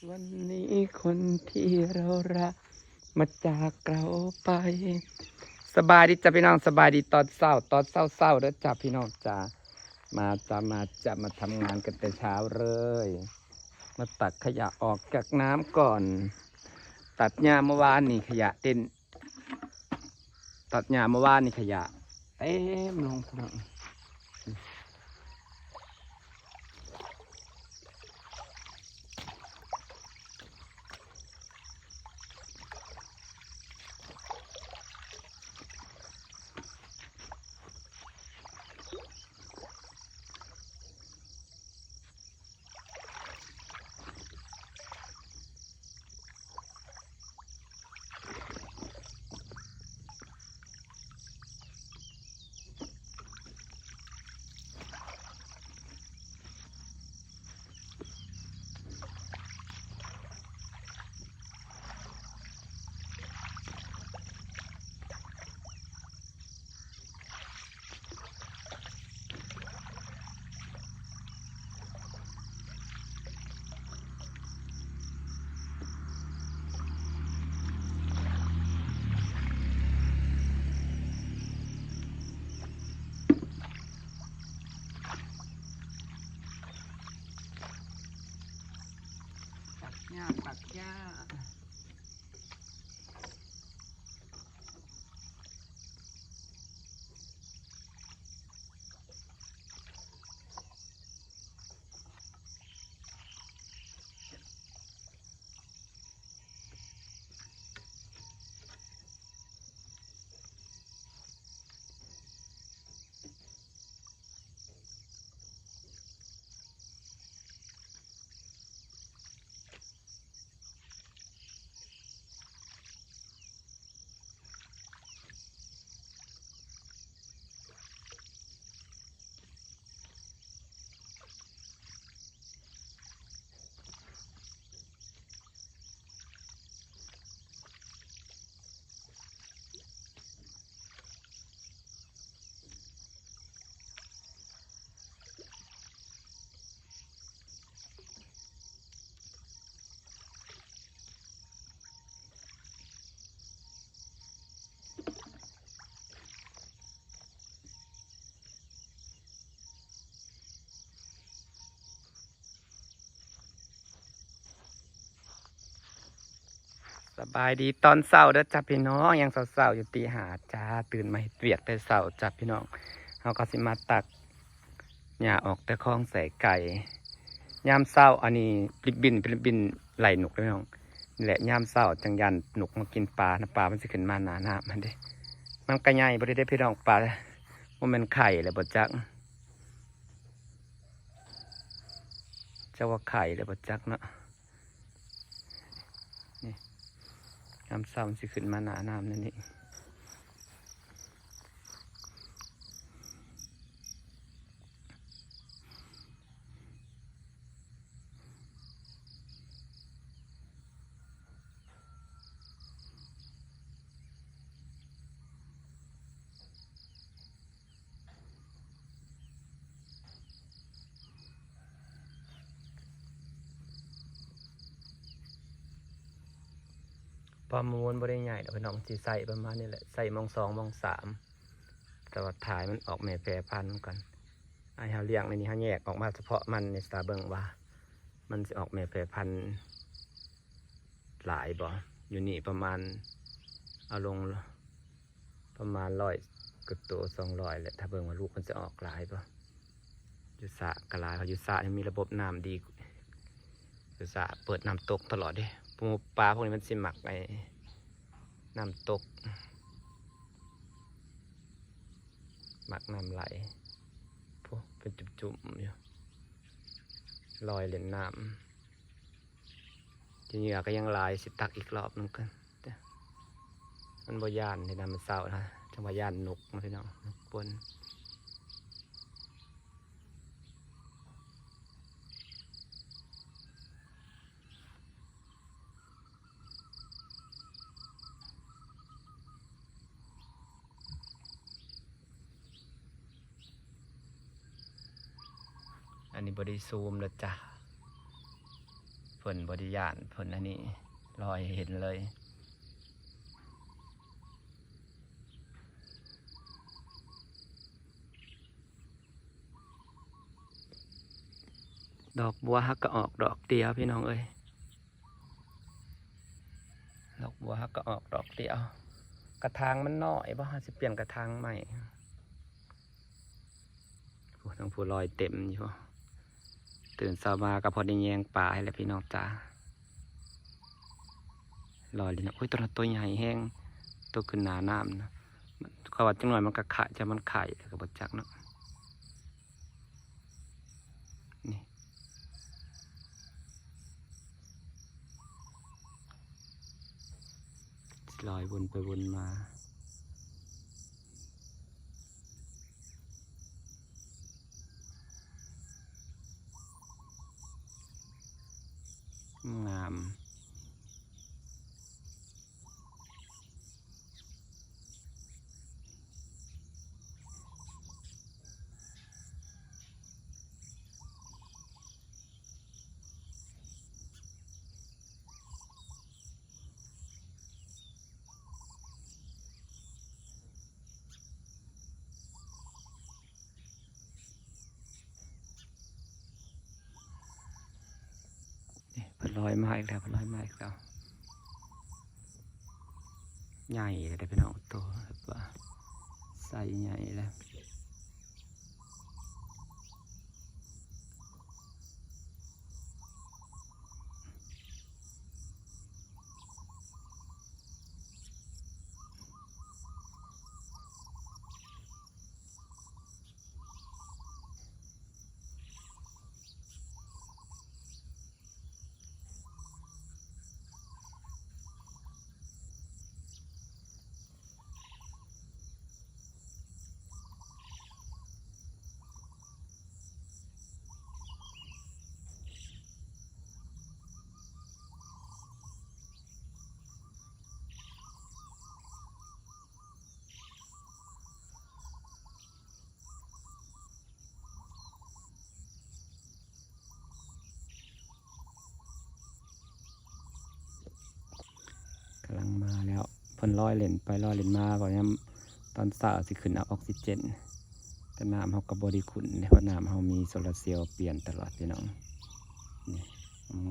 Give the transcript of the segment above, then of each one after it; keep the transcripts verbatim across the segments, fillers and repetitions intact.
วันนี้คนที่เรารักมาจากเราไป สบายดีจ้ะพี่น้อง สบายดีตอนเช้า ตอนเช้าๆเด้อจ้ะพี่น้องจ้ะ มาจ้ะ มาจ้ะ มาทำงานกันแต่เช้าเลย มาตักขยะออกจากน้ำก่อน ตัดหญ้าเมื่อวานนี่ขยะเต็ม ตัดหญ้าเมื่อวานนี่ขยะเต็มลงพี่น้อง ตัดหญ้าตัดหญ้า สบายดีตอนเช้าเด้อจ้ะพี่น้อง ยังเช้าๆอยู่ตีห้าจ้า ตื่นมาเฮ็ดเวียกแต่เช้าจ้ะพี่น้อง เฮาก็สิมาตักหญ้าออกแต่คลองใส่ไก่ ยามเช้าอันนี้ริบบินเป็นริบบินไล่นกเด้อพี่น้อง นี่แหละยามเช้าจั่งย่านนกมากินปลานะ ปลามันสิขึ้นมาหน้าน้ำหั่นเด้ มันก็ใหญ่บ่ได้เด้พี่น้อง ปลา บ่แม่นไข่แล้วบ่จัก จักว่าไข่แล้วบ่จักเนาะ นี่ ยามเช้ามันสิขึ้นมาหน้าน้ำนั่นเอง ปลาหมอมันบ่ได้ใหญ่ดอกพี่น้อง สิใส่ประมาณนี้แหละ ใส่มองสองมองสาม แต่ว่าถ่ายมันออกแม่แพร่พันธุ์ก่อน ไอ้เฮาเลี้ยงในนี้เฮาแยกออกมาเฉพาะมันในสตาเบิ่งว่า มันสิออกแม่แพร่พันธุ์หลายบ่ อยู่นี่ประมาณ เอาลง ประมาณร้อยกว่าตัว สองร้อยแหละ ถ้าเบิ่งว่าลูกมันจะออกหลายบ่ อยู่สระก็หลาย เพราะอยู่สระนี่มีระบบน้ำดี อยู่สระเปิดน้ำตกตลอดเด้ พวกปลาพวกนี้มันสิมักไอ้น้ำตก มักน้ำไหล พวกเป็นจุ่มๆอยู่ ลอยเล่นน้ำ ที่เหยื่อก็ยังหลาย สิตักอีกรอบหนึ่งกัน มันบ่ย่านในน้ำมันเศร้านะ จังว่าย่านนกนะพี่น้อง นกปน อันนี้บ่ได้ซูมแล้วจ้ะ พอ พิ่นบ่ได้ย้าน เพิ่นอันนี้ ลอยเห็นเลย ดอกบัวฮักก็ออกดอกเดียวพี่น้องเอ้ย ดอกบัวฮักก็ออกดอกเดียว กระถางมันน้อยบ่ เฮาสิเปลี่ยนกระถางใหม่ โอ้ ทั้งผู้ลอยเต็มอยู่ ตื่นเช้ามาก็พอได้แยงปลาให้แล้วพี่น้องจ๋า ลอยเลยนะ โอ้ย ตัวนั้นตัวใหญ่แฮง ตัวขึ้นหน้าน้ำนะ เขาว่าจังหน่อยมันก็ไข่ จะมันไข่ก็บ่จักเนาะ นี่ ลอยวนไปวนมา งาม นี่ เพิ่นลอยมาอีกแล้ว เพิ่นลอยมาอีกแล้ว ใหญ่เลยเด้อพี่น้อง ตัวแบบว่าไซส์ใหญ่เลย กำลังมาแล้ว เพิ่นลอยเล่นไปลอยเล่นมา เพราะยามตอนเช้าสิขึ้นเอาออกซิเจน แต่น้ำเฮาก็บ่ได้ขุ่นเด้ เพราะน้ำเฮามีโซลาร์เซลล์เปลี่ยนตลอดพี่น้อง นี่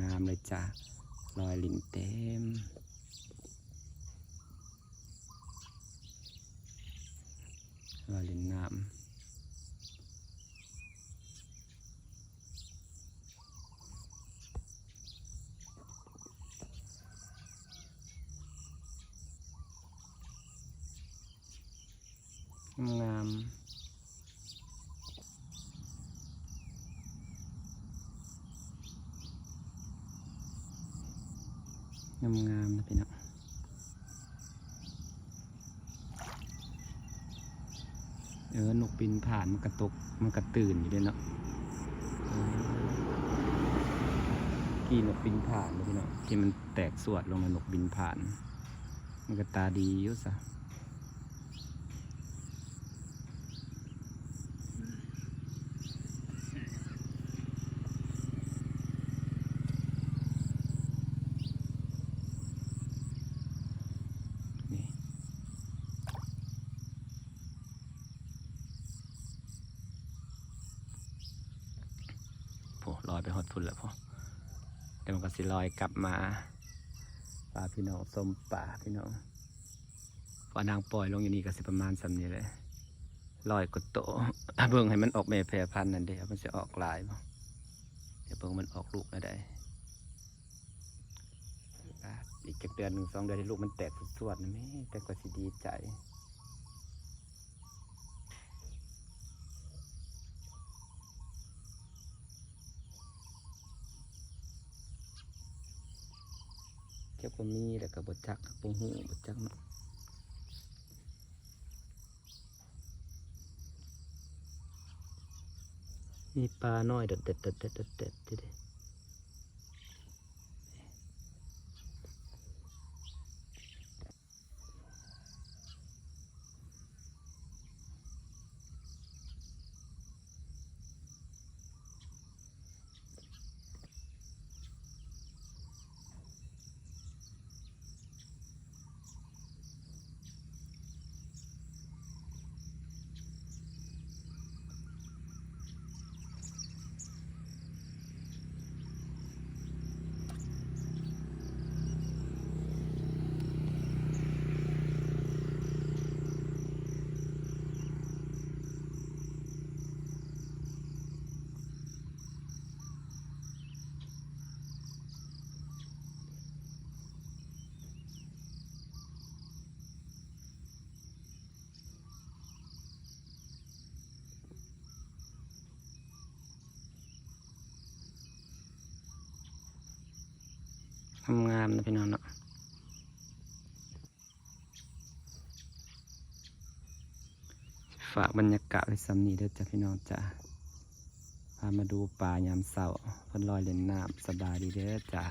งามๆเลยจ้า ลอยเล่นเต็ม ลอยเล่นน้ำ งาม งามๆนะพี่น้อง เออ นกบินผ่านมันกระตก มันกระตื่นอยู่เด้เนาะ เออ กี่นกบินผ่านเลยพี่น้อง ที่มันแตกสวดลงนะ นกบินผ่าน มันก็ตาดีอยู่ซะ นี่ โอ้ ลอยไปฮอดพุ้นแล้วพ่อ เดี๋ยวมันก็สิลอยกลับมา ปลาพี่น้อง ส้มปลาพี่น้อง เพราะนางปล่อยลงอยู่นี่ก็สิประมาณส่ำนี้แหละ ร้อยกว่าโต เบิ่งให้มันออกแม่แพร่พันธุ์นั่นเด้ มันสิออกหลายบ่ เดี๋ยวเบิ่งมันออกลูกแล้วได้ อ่ะ อีกจักเดือนหนึ่งสองเดือนให้ลูกมันแตกสวดๆนะแม่ แต่ก็สิดีใจ จักบ่มีแล้วก็บ่จัก บ่ฮู้ บ่จักเนาะ มีปลาน้อยเด็ดๆๆๆๆ เด้ งามๆนะพี่น้องเนาะ ฝากบรรยากาศไว้ส่ำนี้เด้อจ้ะพี่น้องจ้ะ พามาดูปลายามเช้า เพิ่นลอยเล่นน้ำ สบายดีเด้อจ้ะ